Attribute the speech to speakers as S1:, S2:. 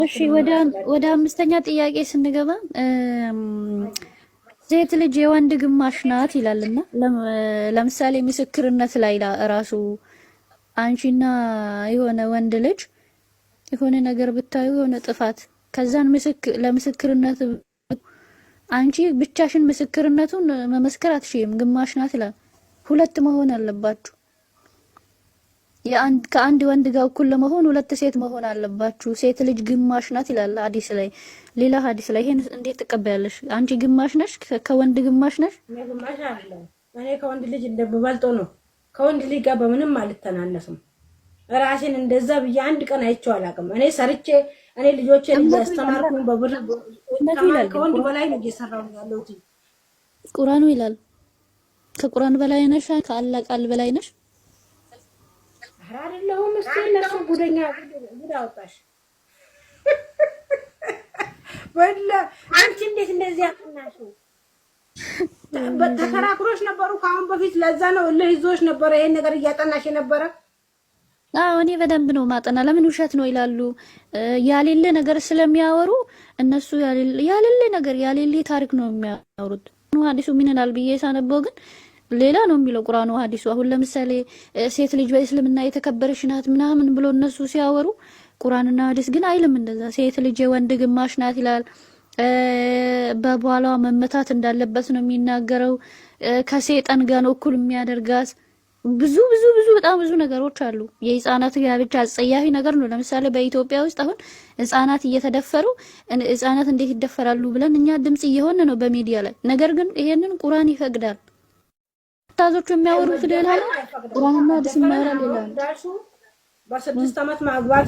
S1: እሺ ወደ አምስተኛ ጥያቄ ስንገባ ሴት ልጅ የወንድ ግማሽ ናት ይላልና ለምሳሌ ምስክርነት ላይ ራሱ አንቺና የሆነ ወንድ ልጅ የሆነ ነገር ብታዩ፣ የሆነ ጥፋት፣ ከዛን ለምስክርነት አንቺ ብቻሽን ምስክርነቱን መመስከር አትችይም። ግማሽ ናት ይላል። ሁለት መሆን አለባችሁ። ከአንድ ወንድ ጋር እኩል ለመሆን ሁለት ሴት መሆን አለባችሁ። ሴት ልጅ ግማሽ ናት ይላል ሐዲስ ላይ፣ ሌላ ሐዲስ ላይ። ይሄን እንዴት ትቀበያለሽ? አንቺ ግማሽ ነሽ፣ ከወንድ ግማሽ ነሽ።
S2: እኔ ግማሽ አይደለም። እኔ ከወንድ ልጅ እንደምበልጠው ነው። ከወንድ ልጅ ጋር በምንም አልተናነስም። ራሴን እንደዛ ብዬ አንድ ቀን አይቼው አላውቅም። እኔ ሰርቼ እኔ ልጆቼን እያስተማርኩኝ በብር ከወንድ በላይ ነው እየሰራሁ ያለሁት።
S1: ቁርአኑ ይላል። ከቁርአን በላይ ነሽ፣ ከአላህ ቃል በላይ ነሽ።
S2: ኧረ አይደለሁም። እስኪ እነሱ ጉደኛ ጉድ አወጣሽ። ወላ አንቺ እንዴት እንደዚህ አጥናሽው? ተከራክሮሽ ነበሩ ከአሁን በፊት። ለዛ ነው እልህ ይዞሽ ነበረ ይሄን ነገር እያጠናሽ የነበረ።
S1: አዎ፣ እኔ በደንብ ነው ማጠና። ለምን ውሸት ነው ይላሉ። ያሌለ ነገር ስለሚያወሩ እነሱ ያሌለ ነገር፣ ያሌለ ታሪክ ነው የሚያወሩት። ሀዲሱ ምን ይላል ብዬ ሳነበው ግን ሌላ ነው የሚለው ቁርአኑ ሀዲሱ። አሁን ለምሳሌ ሴት ልጅ በእስልምና የተከበረች ናት ምናምን ብሎ እነሱ ሲያወሩ ቁርአንና ሀዲስ ግን አይልም እንደዛ። ሴት ልጅ የወንድ ግማሽ ናት ይላል። በባሏ መመታት እንዳለበት ነው የሚናገረው። ከሴጠን ጋር ነው እኩል የሚያደርጋት። ብዙ ብዙ ብዙ በጣም ብዙ ነገሮች አሉ። የህፃናት ጋብቻ አጸያፊ ነገር ነው። ለምሳሌ በኢትዮጵያ ውስጥ አሁን ህፃናት እየተደፈሩ፣ ህፃናት እንዴት ይደፈራሉ ብለን እኛ ድምጽ እየሆነ ነው በሚዲያ ላይ። ነገር ግን ይሄንን ቁርአን ይፈቅዳል። ታዞቹ የሚያወሩት ሌላ ነው፣ ቁርአንና ሀዲስ የሚያወራ ሌላ ነው።
S2: በ6 ዓመት ማግባት